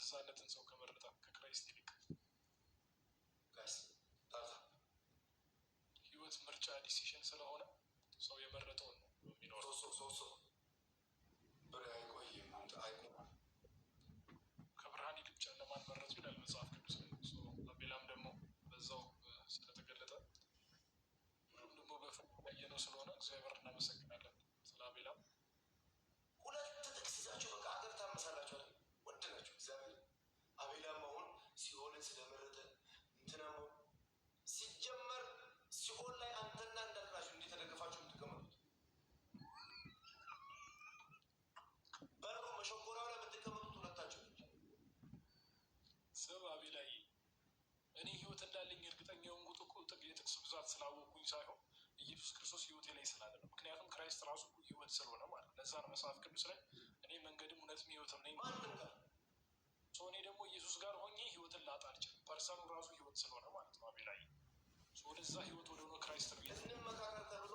የተገዛለትን ሰው ከመረጠ ከ Christ ይልቅ። Guys, tap tap። ህይወት ምርጫ decision ስለሆነ ሰው የመረጠውን ነው የሚኖረው። ሶስት ሰው፣ ሶስት ሰው ብሬ አይቆይም፣ አይቆይም። ከብርሃን ይልቅ ጨለማን መረጡ ይላል መጽሐፍ ቅዱስ ላይ። አቤላም ደግሞ በዛው ስለተገለጠ ሁሉም ደግሞ በፍቅር ያየነው ስለሆነ እግዚአብሔር እናመሰግናለን ስለ አቤላም። ሁለት ጥቅስ ይዛችሁ በቃ ሀገር ታመሳላችሁ አይደል? ወንድ ናችሁ። እግዚአብሔር አቤላም አሁን ሲኦልን ስለመረጠ እንትናም ሲጀመር ሲኦል ላይ አንተና እንዳልናችሁ እንዴት ተደግፋችሁ የምትቀመጡት? በሩ መሸኮሪያው ላይ የምትቀመጡት ሁለታችሁ። ስብ አቤላዬ፣ እኔ ህይወት እንዳለኝ እርግጠኛ የሆንኩት እኮ የጥቅስ ብዛት ስላወቅኩኝ ሳይሆን ኢየሱስ ክርስቶስ ህይወቴ ላይ ስላለ ነው። ምክንያቱም Christ ራሱ ህይወት ስለሆነ ማለት ነው። ለዛ ነው መጽሐፍ ቅዱስ ላይ እኔ መንገድም እውነትም ህይወትም ነኝ። ማንም ጋር So እኔ ደግሞ ኢየሱስ ጋር ሆኜ ህይወትን ላጣ አልችልም። Person ኡ ራሱ ህይወት ስለሆነ ማለት ነው። አቤላዬ፣ so ወደዛ ህይወት ወደ ሆነ Christ ነው። እንመካከር ተብሎ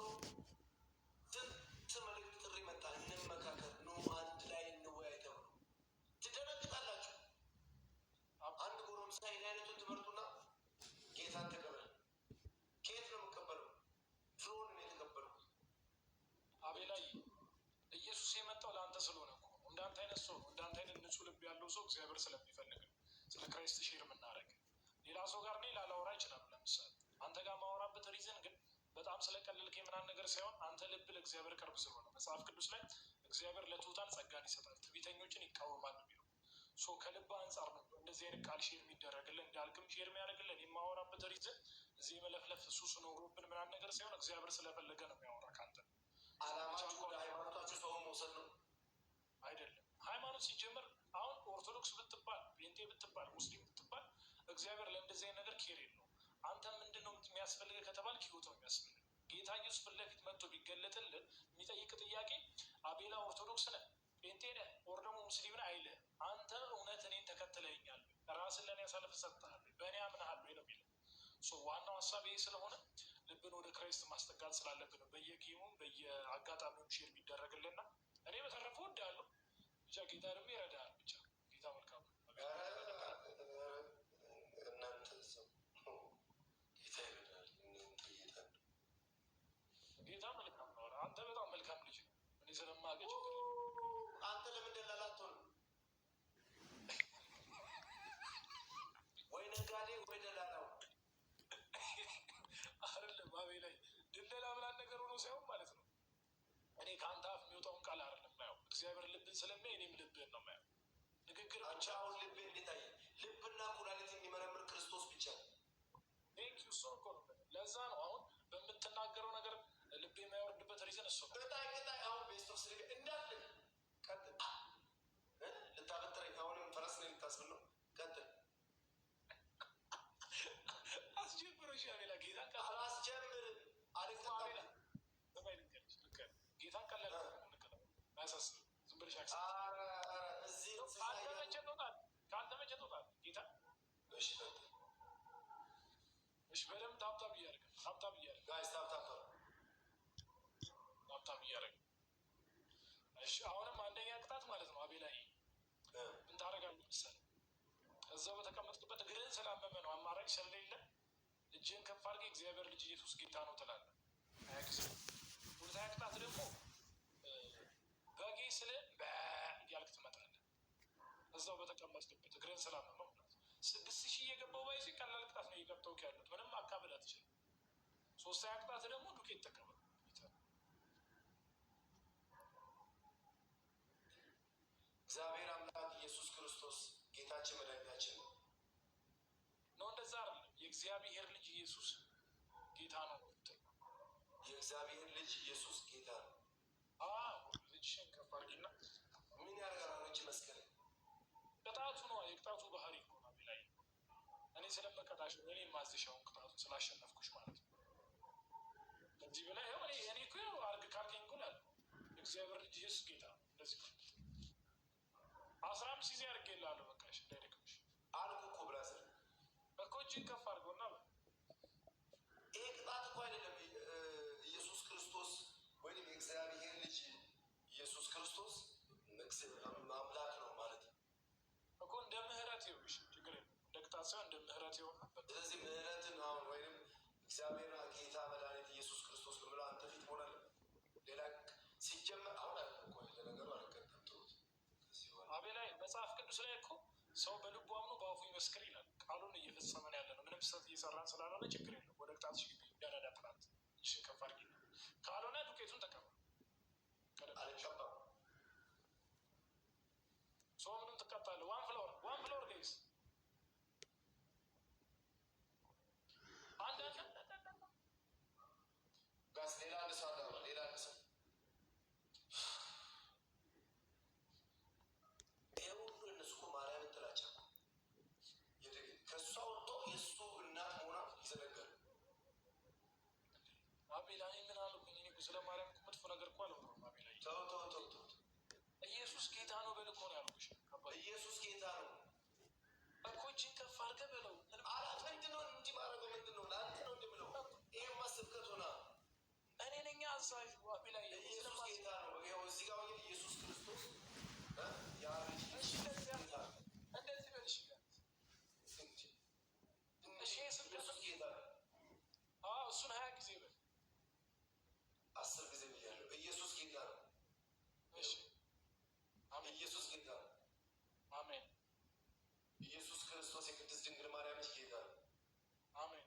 ስንት መልእክት ጥሪ መጣ። እንመካከር፣ ኑ አንድ ላይ እንወያይ ተብሎ ትደነግጣላችሁ። አንድ ጎረምሳ ይህን አይነቱን ትመርጡና ጌታን ተቀበል። ከየት ነው የምቀበለው? ድሮን ነው የተቀበልኩት። አቤላይ፣ ኢየሱስ የመጣው ለአንተ ስለሆነ እኮ ነው። እንዳንተ አይነት ሰው ነው። እንዳንተ አይነት ንጹህ ልብ ያለው ሰው እግዚአብሔር ስለሚፈልግ ነው ስለ Christ share የምናደርግ። ሌላ ሰው ጋር እኔ ላላወራ ይችላሉ። ለምሳሌ አንተ ጋር ማወራበት reason ግን በጣም ስለቀለልከኝ ምናምን ነገር ሳይሆን አንተ ልብ ለእግዚአብሔር ቅርብ ስለሆነ፣ መጽሐፍ ቅዱስ ላይ እግዚአብሔር ለትሑታን ጸጋን ይሰጣል፣ ትዕቢተኞችን ይቃወማል ነው የሚለው። So ከልብ አንጻር ነው እንደዚህ አይነት ቃል share የሚደረግልን፣ እንዳልክም share የሚያደርግልን። የማወራበት reason እዚህ የመለፍለፍ ሱስ ኖሮብን ምናምን ነገር ሳይሆን እግዚአብሔር ስለፈለገ ነው የሚያወራ ከአንተ። አላማችሁ ወደ ሃይማኖታችሁ ሰውን መውሰድ ነው። አይደለም። ሃይማኖት ሲጀመር አሁን ኦርቶዶክስ ብትባል፣ ጴንጤ ብትባል፣ ሙስሊም ብትባል እግዚአብሔር ለእንደዚህ አይነት ነገር care የለውም። አንተ ምንድን ነው የሚያስፈልግህ ከተባልክ ህይወት ነው የሚያስፈልግህ። ጌታ ኢየሱስ ፊት ለፊት መጥቶ ቢገለጥልህ የሚጠይቅ ጥያቄ አቤላ ኦርቶዶክስ ነህ፣ ጴንጤ ነህ፣ or ደግሞ ሙስሊም ነህ አይልህ። አንተ እውነት እኔን ተከትለኸኛል፣ ራስን ለእኔ አሳልፈህ ሰጥተሃል፣ በእኔ አምነሃል ወይ ነው የሚለው። So ዋናው ሀሳብ ይሄ ስለሆነ ልብን ወደ Christ ማስጠጋት ስላለብን ነው በየ game ኡም በየአጋጣሚውም share የሚደረግልና እኔ በተረፈ እወድሃለሁ። ብቻ ጌታ ደግሞ ይረዳሃል። ብቻ ጌታ መልካም ነው። እናንተ ሰው ጌታ ይረዳል። እናንተ ጌታ ነው። ጌታ መልካም ነው። አንተ በጣም መልካም ልጅ ነው። እኔ ስለማውቅህ ችግር የለም። አንተ ለምን ደላላ አትሆንም? ወይ ነጋዴ ወይ ደላላው። አይደለም አቤ ላይ ድለላ ምናምን ነገር ሆኖ ሳይሆን ማለት ነው። እኔ ከአንተ አፍ የሚወጣውን ቃል አይደለም የማየው። እግዚአብሔር ልብን ስለሚያይ እኔም ልብህን ነው የማየው። ንግግር አንተ ብቻ አሁን ልቤ እንዴት አየህ? ልብና ኩላሊት የሚመረምር ክርስቶስ ብቻ ነው። Thank you። እሱ እኮ ነው። ለዛ ነው አሁን በምትናገረው ነገር ልብ የማይወርድበት reason እሱ ነው። ቅጣይ ቅጣይ። አሁን best of three እንዳለ ቀጥል። ልታበጥረኝ አሁንም ፈረስ ነው የምታስብል ነው። ቀጥል። አስጀምረሽ አቤላ ጌታን ቀላል አላስጀምርም። አልቀጣም። ጌታን ቀላል አያሳስብም። ዝም ብለሽ accept ኧረ ኧረ እዚህ እንስሳ ካልተመቸ ትወጣለህ፣ ካልተመቸ ትወጣለህ። ጌታ እሺ ቀጥል። እሺ፣ በደምብ tap tap እያደረገ፣ tap tap እያደረገ። Guys, tap tap። Tap tap እያደረገ። እሺ፣ አሁንም አንደኛ ቅጣት ማለት ነው። አቤላይ፣ ምን ታደርጋለህ መሰለህ? እዛው በተቀመጥክበት እግርህን ስላመመ ነው፣ አማራጭ ስለሌለ እጅህን ከፍ አድርገህ እግዚአብሔር ልጅ ኢየሱስ ጌታ ነው ትላለህ 20 ጊዜ። ሁለተኛ ቅጣት ደግሞ በጌ ስለ እያልክ ትመጣለህ። እዛው በተቀመጥክበት እግርህን ስላመመ ማለት ነው። 6,000 እየገባው ባይዜ ቀላል ቅጣት ነው እየቀጠውክ ያሉት፣ ምንም አካበድ አትችልም። ሶስተኛ ቅጣት ደግሞ ዱቄት ተቀበል። እግዚአብሔር አምላክ ኢየሱስ ክርስቶስ ጌታችን መድኃኒታችን ነው። ነው፣ እንደዛ አይደለም። የእግዚአብሔር ልጅ ኢየሱስ ጌታ ነው የምትለው። የእግዚአብሔር ልጅ ኢየሱስ ጌታ ነው። አዎ፣ እጅሽን ከፍ አድርጊና ምን ያደርጋል? አሁን እጅ መስቀል ቅጣቱ ነው፣ የቅጣቱ ባህሪ እኮ ነው። ላይ እኔ ስለመቀጣሽ ነው እኔ የማዝሽ አሁን ቅጣቱን ስላሸነፍኩሽ ማለት ነው። ከዚህ በላይ ይኸው እኔ እኮ ይኸው አድርግ ካልከኝ እኮ እላለሁ። የእግዚአብሔር ልጅ ኢየሱስ ጌታ ነው። እንደዚህ 15 ጊዜ አድርጌልሃለሁ። በቃ እሺ፣ እንዳይደክምሽ። አልኩ እኮ brother። እኮ እጅን ከፍ አድርገውና በል። ይሄ ቅጣት እኮ አይደለም። ኢየሱስ ክርስቶስ ወይም የእግዚአብሔር ልጅ ኢየሱስ ክርስቶስ አምላክ ነው ማለት ነው። እኮ እንደ ምህረት እግዚአብሔር ጌታ መድኃኒት ኢየሱስ ክርስቶስ ነው ብለው አንተ ፊት መሆን አለበት። ሌላ ሲጀመር አሁን አለ እኮ ለነገሩ አልቀጣም። ተውት። ከዚህ በኋላ አቤላይ፣ መጽሐፍ ቅዱስ ላይ እኮ ሰው በልቡ አምኖ በአፉ ይመስክር ይላል። ቃሉን እየፈጸመን ያለ ነው። ምንም ስህተት እየሰራን ስላልሆነ ችግር የለም። ወደ ቅጣትሽ ግቢ። ዳዳዳ ፕላት እሽን ከፍ አድርጊ። ካልሆነ ዱቄቱን ተቀበል። ቀደም አልቀባም። ሰው ምንም ትቀጣለህ። One flower, one flower, guys። አንድ አንድ አንድ አንድ አንድ። Guys፣ ሌላ አንድ ሰው አለ። ሌላ አንድ ሰው። ይሄ ሁሉ እነሱ እኮ ማርያምን ጥላቻ እኮ ከእሷ ወጥቶ የእሱ እናት መሆኗን ይዘነጋሉ። አቤላ፣ እኔ ምን አልኩኝ? እኔ እኮ ስለ ማርያም እኮ መጥፎ ነገር እኮ አላወራሁም። አቤላ። ተው ተው ተው ተው። ኢየሱስ ጌታ ነው በል እኮ ነው ያልኩሽ። አባዬ። ኢየሱስ ጌታ ነው። እኮ እጅን ከፍ አድርገህ በለው። ምንም አላት ምንድን ነው እንዲህ ማድረገው? ምንድን ነው ለአንተ ነው እንደምለው? ይሄማ ስብከት ሆና እኔ ነኝ አዛዡ አቤላ። ኢየሱስ ጌታ ነው። ይኸው እዚህ ጋር ሆኜ ኢየሱስ ክርስቶስ የአብ ልጅ እሺ፣ ኢየሱስ እንደዚህ ጌታ ነው። እንደዚህ በል። እሺ እሺ፣ ይሄ ስብከት ኢየሱስ ጌታ ነው። አዎ፣ እሱን 20 ጊዜ በል። 10 ጊዜ ብያለሁ። ኢየሱስ ጌታ ነው። እሺ፣ አሜን። ኢየሱስ ጌታ ነው። አሜን። ኢየሱስ ክርስቶስ የቅድስት ድንግል ማርያም ልጅ ጌታ ነው። አሜን።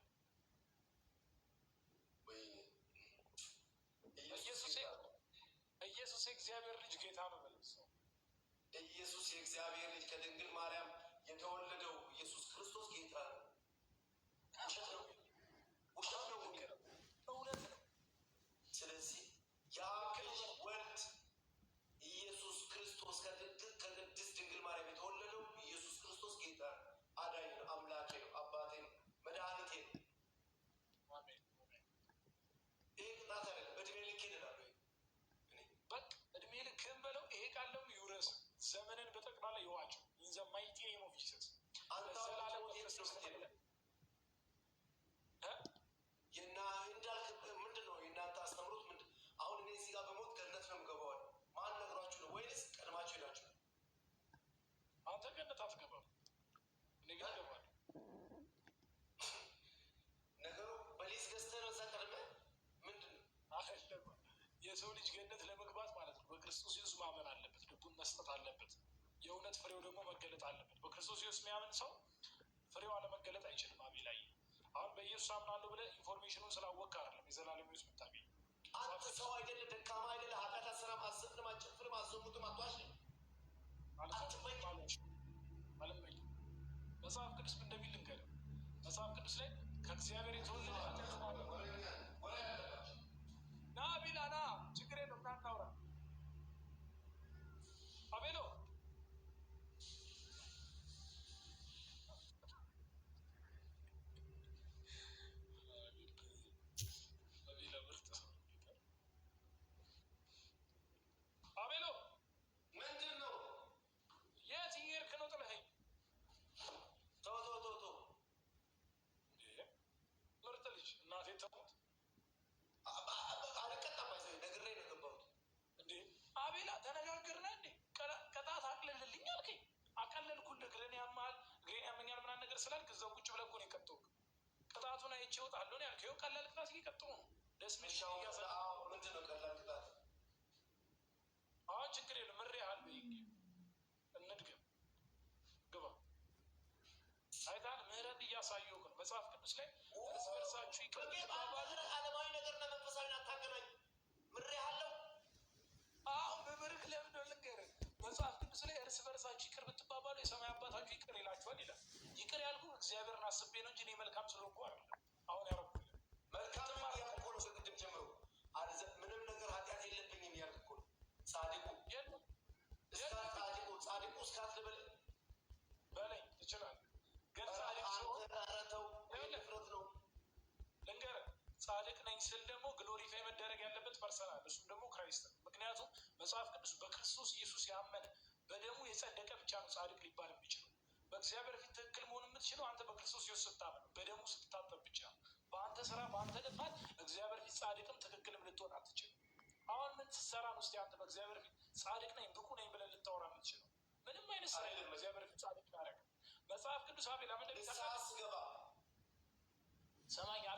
ወይኔ፣ ኢየሱስ ኢየሱስ ጌታ ነው። ኢየሱስ የእግዚአብሔር ልጅ ጌታ ነው በል ሰው። ኢየሱስ የእግዚአብሔር ልጅ ከድንግል ማርያም የተወለደው ኢየሱስ ክርስቶስ ጌታ ነው። ውሸት ነው፣ ውሸት ነው። እውነት ነው። ስለዚህ የአብ ልጅ ወልድ ኢየሱስ ክርስቶስ ከቅድስት ድንግል ማርያም የተወለደው ኢየሱስ ክርስቶስ ጌታ ነው፣ አዳኝ ነው፣ አምላኬ ነው፣ አባቴ ነው፣ መድኃኒቴ ነው። አሜን አሜን። ይሄ ቅጣት አይደለም፣ እድሜ ልኬ እላለሁ እኔ። በቃ እድሜ ልክህን በለው። ይሄ ቃል ደግሞ ይውረስ፣ ዘመንን በጠቅላላ ይዋጭው። In the mighty name of Jesus። አንተ አሁን ለዘላለም ብትሞት የት ነው በክርስቶስ የምትሄደው? እ? የና እንዳልክ ምንድን ነው የእናንተ አስተምሮት ምንድን? አሁን እኔ እዚህ ጋር በሞት ገነት ነው የምገባው። ማን ነግሯችሁ ነው ወይንስ ቀድማችሁ ሄዳችሁ ነው? አንተ ገነት አትገባም፣ እኔ ግን እገባለሁ። ነገሩ በሊዝ ገዝተህ ነው እዛ ቀድመህ ምንድን ነው? አይደለም። የሰው ልጅ ገነት ለመግባት ማለት ነው በክርስቶስ ኢየሱስ ማመን አለበት፣ ልቡን መስጠት አለበት። የእውነት ፍሬው ደግሞ መገለጥ አለበት። በክርስቶስ ኢየሱስ የሚያምን ሰው ፍሬው አለመገለጥ አይችልም። አቤ ላይ አሁን በኢየሱስ አምናለሁ ብለህ information ኑን ስላወቅህ አይደለም የዘላለም ሕይወት የምታገኘው። አንተ ሰው አይደለ፣ ደካማ አይደለ፣ ኃጢአት አትሰራም፣ አትዘፍንም፣ አትጨፍርም፣ አትዘሙትም፣ አትዋሽም፣ አትመኝም። አልመኝም። መጽሐፍ ቅዱስ ምን እንደሚል ልንገርህ። መጽሐፍ ቅዱስ ላይ ከእግዚአብሔር የተወለደ ኃጢአትን አለ ና አቤላ ና፣ ችግር የለውም ና እናውራ። አቤሎ፣ አቤላ ምርጥ ሰው ነው ጌታ። አቤሎ። ምንድን ነው? የት እየሄድክ ነው ጥለኸኝ? ተው ተው ተው ተው። እንዴ፣ ምርጥ ልጅ እናቴ ተሞት። አልቀጣም። አይዞህ፣ ነግሬ ነው የገባሁት። እንዴ አቤላ፣ ተነጋገርና እንዴ ቅጣት አቅልልልኝ አልከኝ። አቀለልኩልህ። እግሬን ያመሃል፣ እግሬን ያመኛል ምናምን ነገር ስላልክ እዛው ቁጭ ብለህ እኮ ነው የቀጣሁህ። ቅጣቱን አይቼ እወጣለሁ ነው ያልከው። ይኸው ቀላል ቅጣት እየቀጣሁ ነው። ደስ የሚል እሺ፣ አሁን እያዘ አዎ፣ ምንድን ነው ቀላል ቅጣት? አሁን ችግር የለም። ምሬ ያህል በይ እንድገም ግባ። አይተሃል፣ ምህረት እያሳየሁህ ነው። መጽሐፍ ቅዱስ ላይ እርስ በርሳችሁ ይቅር ተባባሉ። ዓለማዊ ነገርና መንፈሳዊን አታገናኝ። ምሬሃለሁ። አሁን በምርክ ለምን ነው ልንገርህ። መጽሐፍ ቅዱስ ላይ እርስ በርሳችሁ ይቅር ብትባባሉ የሰማይ አባታችሁ ይቅር ይላችኋል ይላል። ይቅር ያልኩ እግዚአብሔርን አስቤ ነው እንጂ እኔ መልካም ስለሆንኩ አይደለም። አሁን ያረኩልህ መልካም ያልኩህ እኮ ነው ከቅድም ጀምሮ። ምንም ነገር ኃጢአት የለብኝም ያልክ እኮ ነው። ጻድቁ የለም እስካት ጻድቁ ጻድቁ እስካት ልበል። በለኝ ትችላለህ። ግን ጻድቅ ሲሆን አንተ ኧረ ተው፣ ንፍረት ነው። ልንገርህ፣ ጻድቅ ነኝ ስል ደግሞ glorify መደረግ ያለበት person አለ። እሱም ደግሞ Christ ነው። ምክንያቱም መጽሐፍ ቅዱስ በክርስቶስ ኢየሱስ ያመነ በደሙ የጸደቀ ብቻ ነው ጻድቅ ሊባል የሚችለው። በእግዚአብሔር ፊት ትክክል መሆን የምትችለው አንተ በክርስቶስ ኢየሱስ ስታምን በደሙ ስትታጠብ ብቻ ነው። በአንተ ስራ በአንተ ልፋት እግዚአብሔር ፊት ጻድቅም ትክክልም ልትሆን አትችልም። አሁን ምን ስትሰራ ነው እስኪ አንተ በእግዚአብሔር ፊት ጻድቅ ነኝ ብቁ ነኝ ብለህ ልታወራ የምትችለው? ምንም አይነት ስራ የለም እግዚአብሔር ፊት ጻድቅ ያደረገ። መጽሐፍ ቅዱስ አቤላ ምን እንደሚል ንስሐ ስገባ ሰማኝ አቤላ።